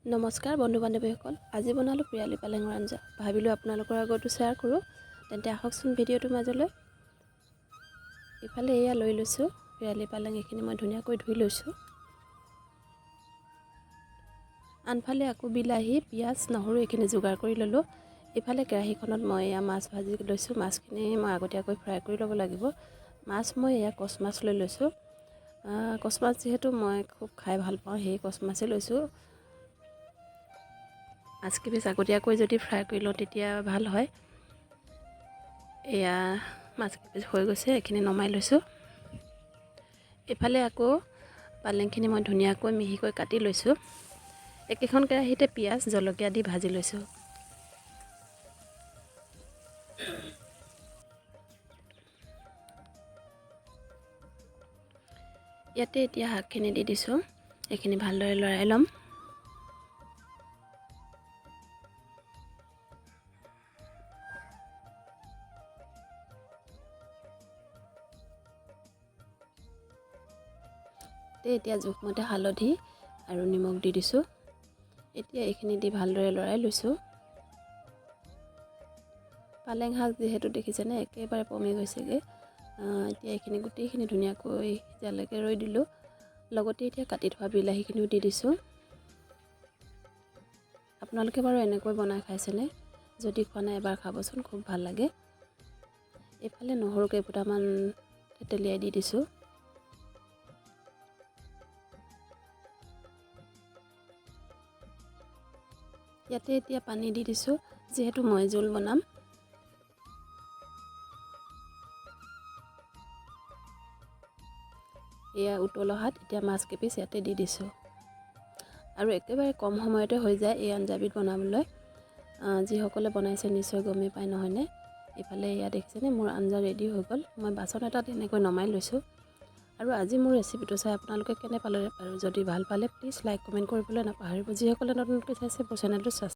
নমস্কাৰ বন্ধু বান্ধৱীসকল, আজি বনালোঁ পিৰালি পালেঙৰ আঞ্জা। ভাবিলোঁ আপোনালোকৰ আগতো শ্বেয়াৰ কৰোঁ, তেন্তে আহকচোন ভিডিঅ'টোৰ মাজলৈ। ইফালে এয়া লৈ লৈছোঁ পিৰালি পালেং, এইখিনি মই ধুনীয়াকৈ ধুই লৈছোঁ। আনফালে আকৌ বিলাহী, পিঁয়াজ, নহৰু এইখিনি যোগাৰ কৰি ল'লোঁ। ইফালে কেৰাহীখনত মই এয়া মাছ ভাজি লৈছোঁ। মাছখিনি মই আগতীয়াকৈ ফ্ৰাই কৰি ল'ব লাগিব। মাছ মই এয়া কচ মাছ লৈ লৈছোঁ। কচ মাছ যিহেতু মই খুব খাই ভাল পাওঁ, সেই কচ মাছেই লৈছোঁ। মাছকেইপিচ আগতীয়াকৈ যদি ফ্ৰাই কৰি লওঁ তেতিয়া ভাল হয়। এয়া মাছকেইপিচ হৈ গৈছে, এইখিনি নমাই লৈছোঁ। এইফালে আকৌ পালেংখিনি মই ধুনীয়াকৈ মিহিকৈ কাটি লৈছোঁ। একেখন কেৰাহীতে পিঁয়াজ, জলকীয়া দি ভাজি লৈছোঁ। ইয়াতে এতিয়া শাকখিনি দি দিছোঁ। এইখিনি ভালদৰে লৰাই ল'ম। এতিয়া জোখমতে হালধি আৰু নিমখ দি দিছোঁ। এতিয়া এইখিনি দি ভালদৰে লৰাই লৈছোঁ। পালেং শাক যিহেতু দেখিছেনে একেবাৰে পমি গৈছেগৈ। এতিয়া এইখিনি গোটেইখিনি ধুনীয়াকৈ সিজালৈকে ৰৈ দিলোঁ। লগতে এতিয়া কাটি থোৱা বিলাহীখিনিও দি দিছোঁ। আপোনালোকে বাৰু এনেকৈ বনাই খাইছেনে? যদি খোৱা নাই এবাৰ খাবচোন, খুব ভাল লাগে। এইফালে নহৰু কেইফুটামান থেতেলিয়াই দি দিছোঁ। ইয়াতে এতিয়া পানী দি দিছোঁ, যিহেতু মই জোল বনাম। এয়া উতল অহাত এতিয়া মাছ কেইপিচ ইয়াতে দি দিছোঁ। আৰু একেবাৰে কম সময়তে হৈ যায় এই আঞ্জাবিধ বনাবলৈ। যিসকলে বনাইছে নিশ্চয় গমেই পায় নহয়নে? ইফালে এয়া দেখিছেনে মোৰ আঞ্জা ৰেডি হৈ গ'ল। মই বাচন এটাত এনেকৈ নমাই লৈছোঁ। আৰু আজি মোৰ ৰেচিপিটো চাই আপোনালোকে কেনে পালে বাৰু? যদি ভাল পালে প্লিজ লাইক, কমেণ্ট কৰিবলৈ নাপাহৰিব। যিসকলে নতুনকৈ চাইছে মোৰ চেনেলটো ছাবস্ক্ৰাইব